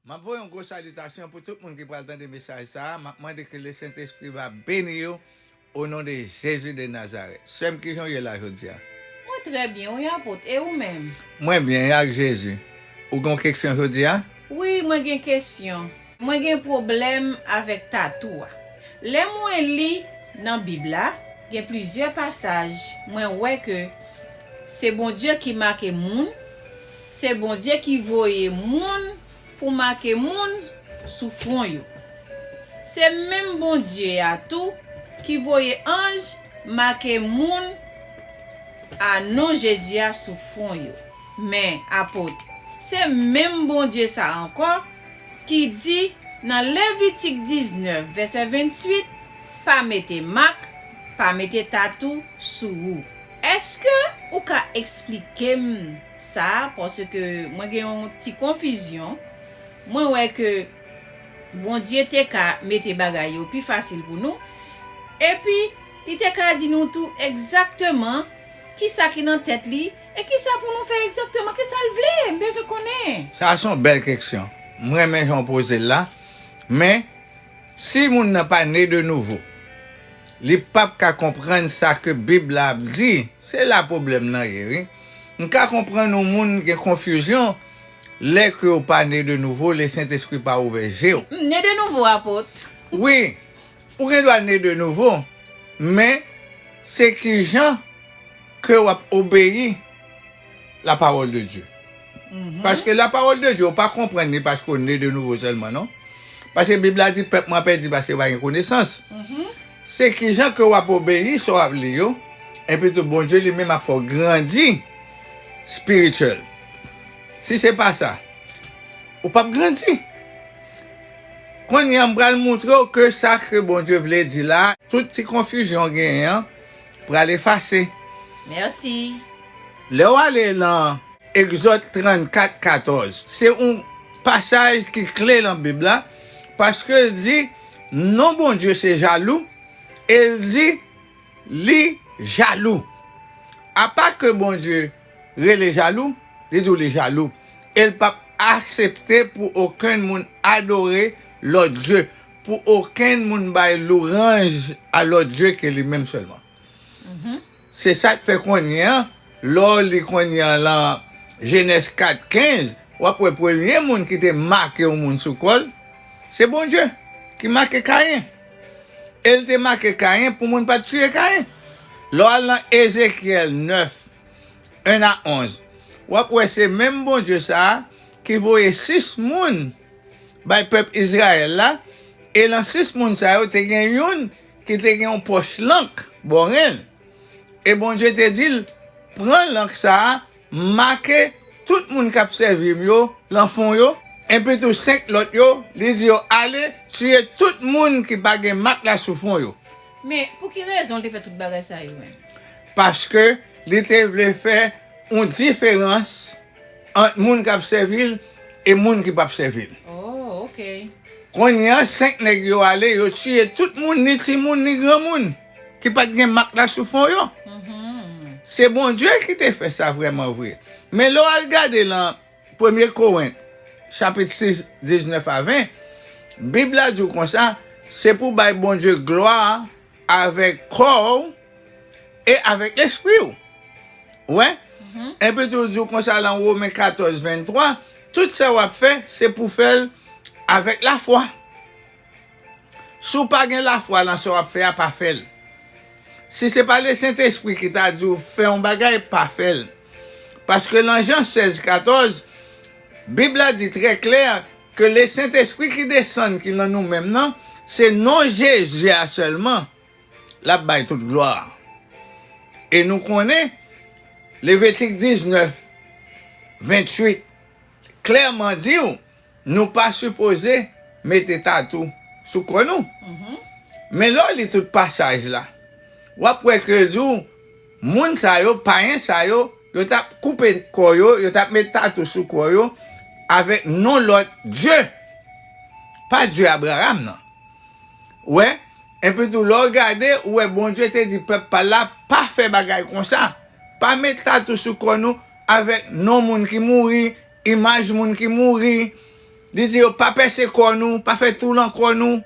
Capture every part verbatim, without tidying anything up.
M ap voye yon gwo salitasyon pou tout moun ki pral tande mesaj sa a. M ap mande ke Lesentespri va beni yo, o non de Jezi de Nazarèt. Sè m, kijan w ye la jodi a? Mwen trè byen, wi, Apot. E ou menm? Mwen byen, e ak Jezi? Ou gen yon kesyon jodi a? Wi, mwen gen kesyon. Mwen gen pwoblèm avèk tatou a. Lè mwen li nan Bib la, gen plizyè pasaj, mwen wè ke se Bondye ki make moun, se Bondye ki voye moun pou make moun sou fwon yo. Se menm Bondye a tou ki voye anj make moun a non Jezi a sou fwon yo. Men, Apot, se menm Bondye sa a ankò ki di nan Levitik diznèf, vèsè venntuit, pa mete mak, pa mete tatou sou ou. Èske ou ka eksplike m sa? Paske mwen gen yon ti konfizyon. Mwen wè ke Bondye te ka mete bagay yo pi fasil pou nou. Epi, li te ka di nou tou egzakteman kisa ki nan tèt li e kisa pou nou fè egzakteman, kisa l vle. M bezwen konnen. Sa se yon bèl kesyon. M renmen jan w poze l la. Men, si moun nan pa ne de nouvo, li p ap ka konprann sa ke Bib la ap di. Se la pwoblèm nan ye, wi. M ka konprann yon moun gen konfizyon lè ke w pa ne de nouvo, Lesentespri pa ouvè je w. M ne de nouvo, Apot. Wi, ou gen dwa ne de nouvo, men se kijan ke w ap obeyi la parole de Dieu. Paske la parole de Dieu, ou pa konprann li paske w ne de nouvo sèlman, non. Paske Bib la di, pèp mwen pèdi paske pa gen konesans. Se kijan ke w ap obeyi sa w ap li yo, epi tou Bondye li menm ap fè w grandi spirityèl. Si se pa sa, ou p ap grandi. Kounye a, m pral montre w ke sa ke Bondye vle di la, tout ti konfizyon w genyen an, pral efase. Mèsi. Lè w ale nan Egzòd trannkat katòz, se yon pasaj ki kle nan Bib la, paske l di, non Bondye se jalou, e l di, li jalou. Apa ke Bondye rele jalou, li di w li jalou. E l p ap aksepte pou okenn moun adore lòt dye, pou okenn moun bay louranj a lòt dye ke li menm sèlman. Se sa k fè kounye a, lè w li kounye a lan Jenèz kat kenz, w ap wè premye moun ki te make yon moun sou kò l, se Bondye ki make Kayen. E l te make Kayen pou moun pa t tiye Kayen. Lè w al nan Ezekyèl nèf, en a onz, w ap wè se menm Bondye sa a ki voye sis moun bay pèp Izrayèl la, e lan sis moun sa yo, te gen youn ki te gen yon pòch lank bò ren l. E Bondye te di l, pran lank sa a, make tout moun k ap sèvi m yo lan fwon yo, epi tou senk lòt yo, li di yo, ale, tiye tout moun ki pa gen mak la sou fwon yo. Men, pou ki rezon l te fè tout bagay sa yo menm? Paske li te vle fè yon diferans ant moun k ap sèvi l e moun ki p ap sèvi l. Oh, ok. Kounye a, senk nèg yo ale, yo tiye tout moun, ni timoun, ni granmoun, ki pa t gen mak la sou fwon yo. Se Bondye ki te fè sa vrèman vre. Men lè w al gade lan Premye Korent, chapit sis, diznèf a ven, Bib la di w konsa, se pou bay Bondye glwa avèk kò w e avèk lespri w. Wè? Epi tou, di w konsa lan Women katòz venntwa, tout sa w ap fè, se pou fè l avèk lafwa. Si w pa gen lafwa lan sa w ap fè a, pa fè l. Si se pa Lesentespri ki ta di w fè yon bagay, pa fè l. Paske lan Jan sèz katòz, Bib la di trè klè ke Lesentespri ki desann ki lan nou menm nan, se non Jezi a sèlman l ap bay tout glwa. E nou konnen, Levitik diznèf, venntuit, klèman di w, nou pa sipoze mete tatou sou kò nou. Men lè w li tout pasaj la, w ap wè ke l di w, moun sa yo, payen sa yo, yo t ap koupe kò yo, yo t ap met tatou sou kò yo avèk non lòt dye, pa Dye Abraram nan. Wè, epi tou, lè w gade, ou wè Bondye te di pèp pa l la, pa fè bagay konsa. Pa met tatou sou kò nou avèk non moun ki mouri, imaj moun ki mouri, Li di yo, pa pèse kò nou, pa fè twou nan kò nou.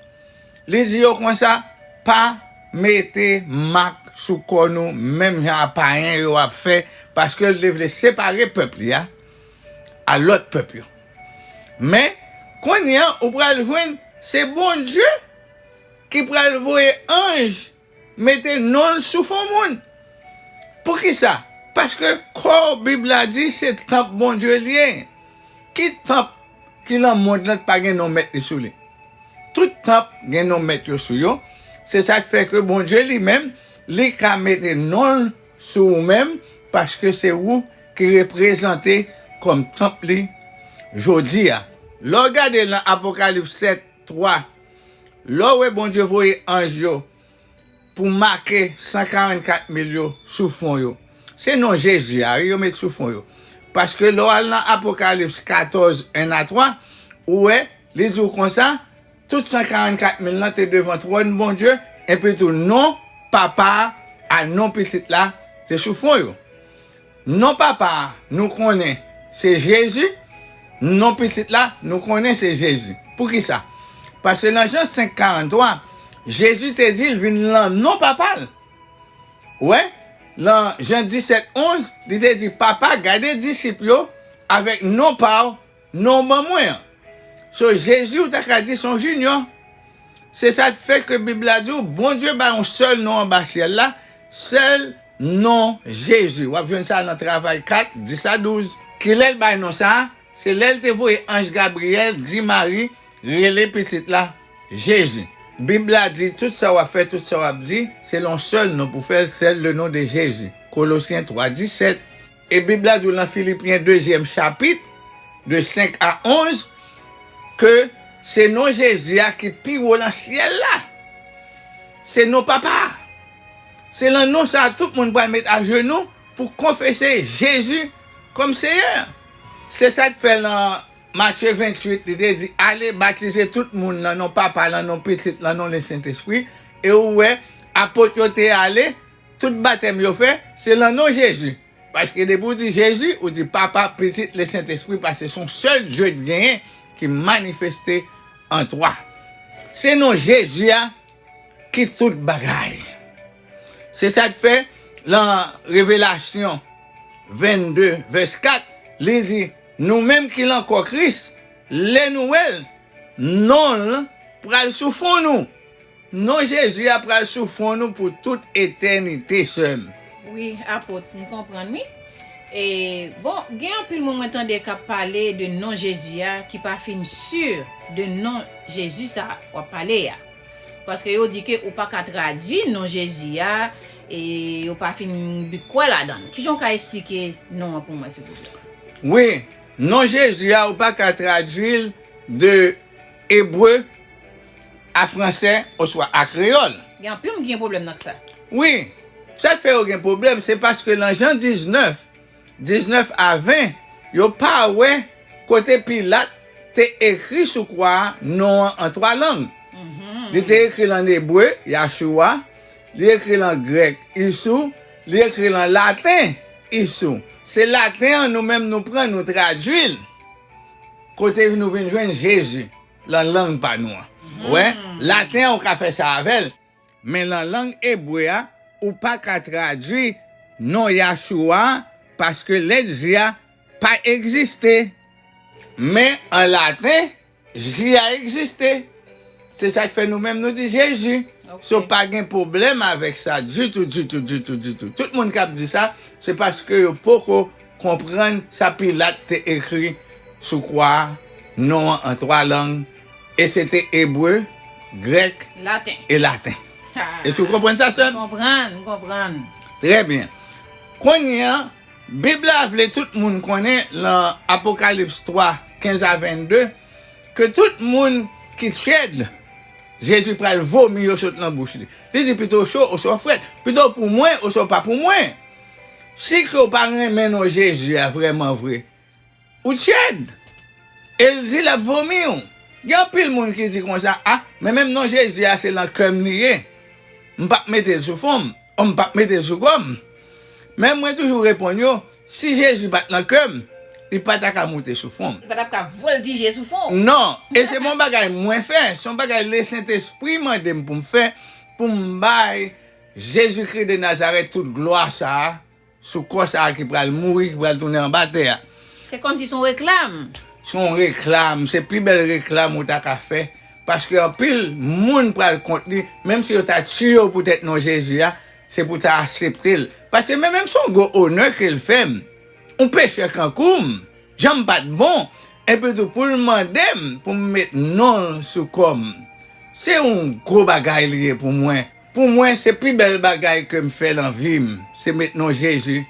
Li di yo konsa, pa mete mak sou kò nou, menm jan a payen yo ap fè, paske l te vle separe pèp li a, a lòt pèp yo. Men, kounye a, ou pral jwenn, se Bondye ki pral voye anj mete non l sou fon moun. Poukisa? Paske kò Bib la di se tanp Bondye l ye. Ki tanp ki nan mond lan pa gen non mèt li sou li? Tout tanp gen non mèt yo sou yo. Se sa k fè ke Bondye li menm, li ka mete non l sou ou menm, paske se ou ki reprezante kòm tanp li jodi a. Lè w gade nan Apokalips sèt twa, lè w wè Bondye voye anj yo pou make san karannkat mil yo sou fon yo. Se non Jezi a, wi, yo met sou fon yo. Paske lè w al nan Apokalips katòz, en a twa, ou wè, li di w konsa, tout san karannkat mil lan te devan twòn Bondye, epi tou non Papa a, non Pitit la, te sou fon yo. Non Papa a, nou konnen se Jezi, non Pitit la, nou konnen se Jezi. Poukisa? Paske nan Jan senk karant twa, Jezi te di l vin lan non Papa l. Ou wè, nan Jan disèt onz, li te di, Papa, gade disip yo avèk non pa w, non w ban mwen an. So, Jezi, ou ta ka di, se yon jinyon. Se sa k fè ke Bib la di w, Bondye bay yon sèl non anba syèl la, sèl non Jezi. W ap jwenn sa nan Travay kat, dis a douz. Kilè l bay non sa a? Se lè l te voye anj Gabriyèl di Mari, rele pitit la Jezi. Bib la di, tout sa w ap fè, tout sa w ap di, se yon sèl non pou fè l, sèl le non de Jezi. Kolosyen twa disèt. E Bib la di w nan Filipyen dezyèm chapit, de senk a onz, ke se non Jezi a ki pi wo nan syèl la. Se non Papa a. Se lan non sa a tout moun pral met ajenou pou konfese Jezi kòm Seyè. Se sa k fè lan Matye venntuit, li te di, ale batize tout moun nan non Papa, lan non Pitit, lan non Lesentespri. E ou wè, apot yo te ale, tout batèm yo fè, se lan non Jezi. Paske depi w di Jezi, ou di Papa, Pitit, Lesentespri, paske se yon sèl Dye k genyen ki manifeste an twa. Se non Jezi a ki tout bagay. Se sa k fè, lan Revelasyon vennde, vès kat, li di, nou menm ki lan kò Kris, lè nou wè l, non l pral sou fon nou. Non Jezi a pral sou fon nou pou tout etènite, sè m. Wi, apot, m konprann, wi. E, bon, gen anpil moun mwen tande k ap pale de non Jezi a ki pa fin si de non Jezi sa w ap pale a. Paske yo di ke ou pa ka tradui non Jezi a, e yo pa fin kwè ladan l. Kijan w ka esplike non an pou mwen, silvouplè? Wi, non Jezi a, ou pa ka tradui l de ebre a fransè oswa a kreyòl. Gen anpil moun ki gen pwoblèm nan sa. Wi, sa k fè yo gen pwoblèm, se paske lan Jan diznèf, diznèf a ven, yo pa wè kote Pilat te ekri sou kwa a non an an twa lang. Mhm. Li te ekri l ann ebre, Yahshua, li ekri l an grèk, Isou, li ekri l an laten, Isou. Se laten an nou menm nou pran, nou tradui l. Kote nou vin jwenn Jezi lan lang pa nou an. Ou wè, laten an ou ka fè sa avè l. Men lan lang ebre a, ou pa ka tradui non Yahshua a, paske lèt J a pa egziste. Men an laten, J a egziste. Se sa k fè nou menm nou di Jezi. Ok. So, pa gen pwoblèm avèk sa ditou, ditou, ditou, ditou. Tout moun k ap di sa, se paske yo poko konprann sa Pilat te ekri sou kwa a, non an an twa lang, e se te ebre, grèk Laten. e laten. Ha. Èske w konprann sa, sè m? M konprann, m konprann. Trè byen. Kounye a, Bib la vle tout moun konnen lan Apokalips twa, kenz a vennde, ke tout moun ki tyèd, Jezi pral vomi yo sot lan bouch li. Li di, pito w cho oswa w frèt, pito w pou mwen oswa w pa pou mwen. Si ke w pa renmen non Jezi a vrèman vre, ou tyèd. E l di l ap vomi w. Gen anpil moun ki di konsa, a, men menm non Jezi a se lan kè m li ye. M p ap mete l sou fon m, o m p ap mete l sou kò m. Men mwen toujou reponn yo, si Jezi pa t lan kè m, Li pa ta ka moute sou fwon m. Li pa t ap ka vòltije sou fwon w. Non, e se pa yon bagay mwen fè, se yon bagay Lesentespri mande m pou m fè, pou m bay Jezikri de Nazarèt tout glwa sa a, sou kò sa a ki pral mouri, ki pral tounen anba tè a. Se kòmsi se yon reklam. Se yon reklam, se pi bèl reklam ou ta ka fè, paske anpil moun pral kont li, menm si yo ta tiye w poutèt non Jezi a, se pou w ta aksepte l. Paske men menm se yon gwo onè ke l fè m. Yon pechè kankou m, jan m pa t bon, epi tou pou l mande m pou m met non l sou kò m. Se yon gwo bagay li ye pou mwen. Pou mwen, se pi bèl bagay ke m fè nan vi m, se met non Jezi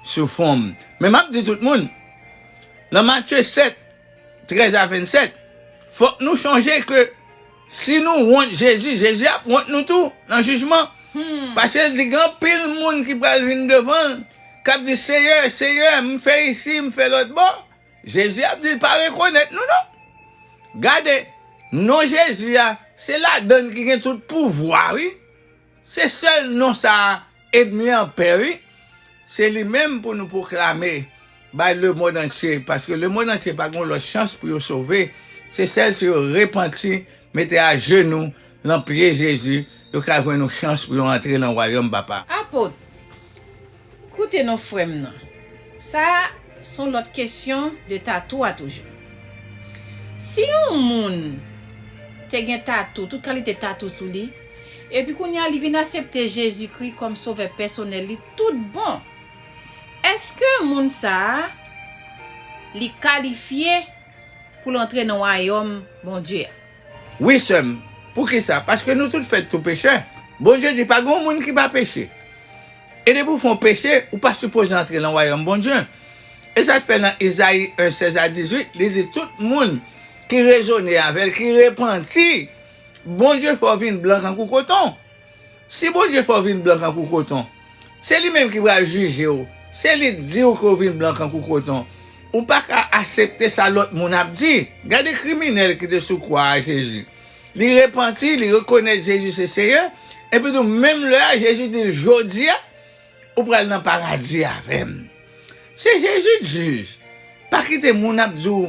sou fwon m. Men m ap di tout moun, nan Matye sèt, trèz a vennsèt, fòk nou chonje ke si nou wont Jezi, Jezi ap wont nou tou nan jijman. Paske l di gen anpil moun ki pral vin devan l, k ap di, Seyè, Seyè, m fè isi, m fè lòtbò. Jezi ap di l pa rekonèt nou non. Gade, non Jezi a, se ladan l ki gen tout pouvwa wi. Se sèl non sa a ènmi an pè wi. Se li menm pou nou pwoklame bay lemonn antye, paske lemonn antye pa gen lòt chans pou yo sove. Se sèl si yo repanti, mete ajenou nan pye Jezi, yo ka jwenn yon chans pou yo antre nan wayòm Papa. Apot, koute non frè m nan. Sa a se yon lòt kesyon de tatou a toujou. Si yon moun te gen tatou, tout kalite tatou sou li, epi kounye a li vin aksepte Jezikri kòm sovè pèsonèl li tout bon, èske moun sa a li kalifye pou l antre nan wayòm Bondye a? Wi, sè m. Poukisa? Paske nou tout fèt tou pechè. Bondye di pa gen yon moun ki pa peche. E depi w fè yon peche, ou pa sipoze antre nan wayòm Bondye. E sa k fè nan Izayi en, sèz a dizuit, li di tout moun ki rezone avè l, ki repanti, Bondye fè w vin blan kankou koton. Si Bondye fè w vin blan kankou koton, se li menm ki pral jije w. Se li k di w ke w vin blan kankou koton. Ou pa ka aksepte sa lòt moun ap di. Gade kriminèl ki te sou kwa a Jezi. Li repanti, li rekonèt Jezi se Seyè. Epi tou, menm lè a, Jezi di l, jodi a, ou pral nan paradi avè m. Se Jezi k jij. Pa kite moun ap di w,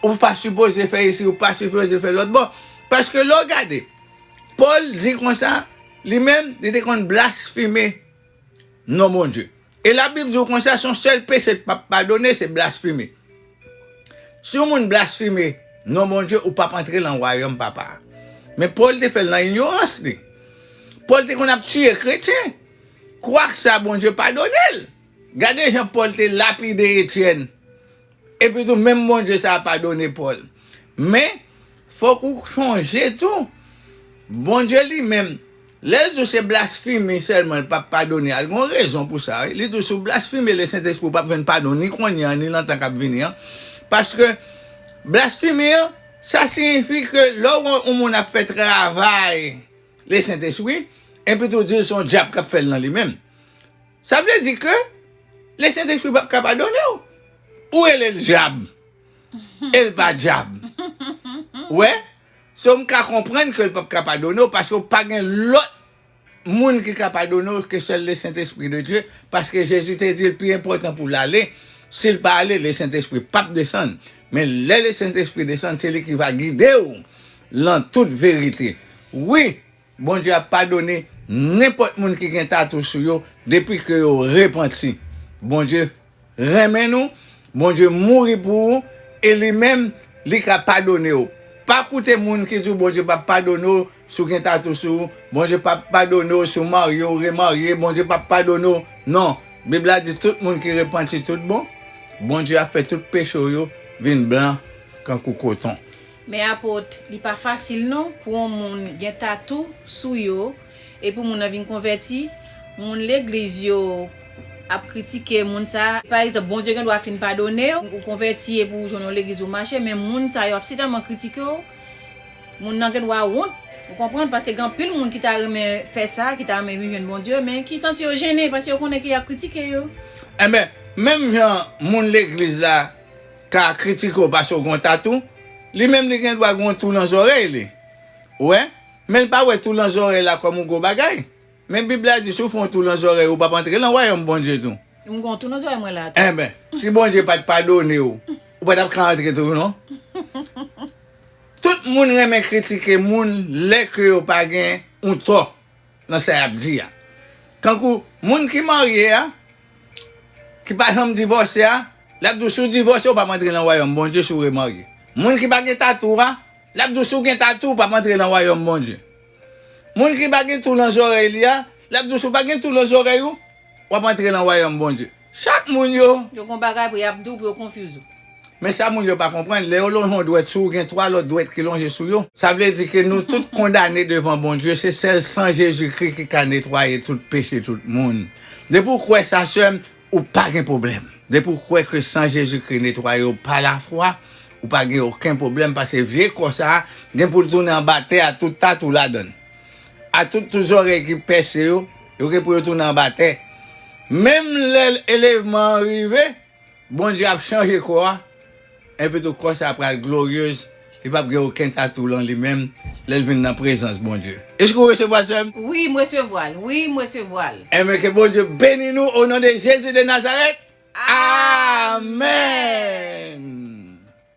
ou pa sipoze fè isi, ou pa sipoze fè lòt bò. Paske lè w gade, Pòl di konsa, li menm, li te konn blasfime non Bondye. E Labib di w konsa, se yon sèl peche k p ap padone, se blasfime. Si yon moun blasfime non Bondye, ou p ap antre nan wayòm Papa a. Men Pòl te fè l nan inyorans li. Pòl te konn ap tiye kretyen. Kwak sa, Bondye padone l. Gade jan Pòl te lapide Etyèn. Epi tou, menm Bondye sa a padone Pòl. Men, fòk ou chonje tou, Bondye li menm, lè l di w se blasfemi sèlman l p ap padone a, l gen yon rezon pou sa, wi. Li di w si w blasfeme Lesentespri, ou p ap jwenn padon ni kounye a, ni nan tan k ap vini an. Paske, blasfemi an, sa siyifi ke lè w wè yon moun ap fè travay Lesentespri, epi tou w di l se yon dyab k ap fè l nan li menm. Sa vle di ke Lesentespri p ap ka padone w. Ou rele l dyab. E l pa dyab. Ou wè? So, m ka konprann ke l p ap ka padone w paske w pa gen lòt moun ki ka padone w ke sèl Lesentespri de Dye, paske Jezi te di l pi enpòtan pou l ale. Si l pa ale, Lesentespri p ap desann. Men lè Lesentespri desann, se li ki va gide w lan tout verite. Wi, Bondye ap padone nenpòt moun ki gen tatou sou yo depi ke yo repanti. Bondye renmen nou, Bondye mouri pou ou, e li menm, li ka padone w. Pa koute moun ki di w Bondye p ap padone w si w gen tatou sou ou, Bondye p ap padone w si w marye, w remarye, Bondye p ap padone w. Non, Bib la di tout moun ki repanti tout bon, Bondye ap fè tout peche w yo vin blan kankou koton. Men apot, li pa fasil non pou yon moun gen tatou sou yo, epi moun nan vin konvèti, moun legliz yo ap kritike moun sa. Pa egzanp, Bondye gen dwa fin padone w, ou konvèti epi ou jwenn yon legliz ou mache, men moun sa yo ap sitèlman kritike w, moun nan gen dwa wont, ou konprann, paske gen anpil moun ki ta renmen fè sa, ki ta renmen vin jwenn Bondye, men ki santi yo jennen paske yo konnen ke y ap kritike yo. Enben, menm jan moun legliz la ka kritike w paske w gen yon tatou, li menm li gen dwa gen yon tou nan zòrèy li. Ou wè? Men l pa wè tou nan zòrèy la kòm yon gwo bagay. Men Bib la di si w fè yon tou nan zòrèy ou, ou p ap antre nan wayòm Bondye tou. M gon tou nan zòrèy mwen la tou. Enben, si Bondye pa t padone w, ou pa t ap ka antre tou non. Tout moun renmen kritike moun lè ke yo pa gen yon tò nan sa y ap di a. Tankou moun ki marye a, ki pa janm divòse a, l ap di w si w divòse ou p ap antre nan wayòm Bondye si w remarye. Moun ki pa gen tatou a, l ap di w si w gen tatou ou p ap antre nan wayòm Bondye. Moun ki pa gen tou nan zòrèy li a, l ap di w si w pa gen tou nan zòrèy ou, w ap antre nan wayòm Bondye. Chak moun yo. Yo gon bagay pou y ap di w pou yo konfize w. Men sa moun yo pa konprann, lè yo lonje yon dwèt sou ou, gen twa lòt dwèt ki lonje sou yo. Sa vle di ke nou tout kondane devan Bondye, se sèl san Jezikri ki ka netwaye tout peche tout moun. Depi w kwè sa, sè m, ou pa gen pwoblèm. Depi w kwè ke san Jezikri netwaye w pa lafwa, ou pa gen okenn pwoblèm, paske vye kò sa a gen pou l tounen anba tè a, tout tatou ladan l. A tout, tout zòrèy ki pèse yo, yo gen pou yo tounen anba tè. Menm lè elevman an rive, Bondye ap chanje kò a, epi tou kò sa a pral glorye, li p ap gen okenn tatou lan li menm lè l vin nan prezans Bondye. Èske w resevwa l, sè m? Wi, m resevwa l. Wi, m resevwa l. Enben, ke Bondye beni nou, o non de Jezi de Nazarèt. Amèn.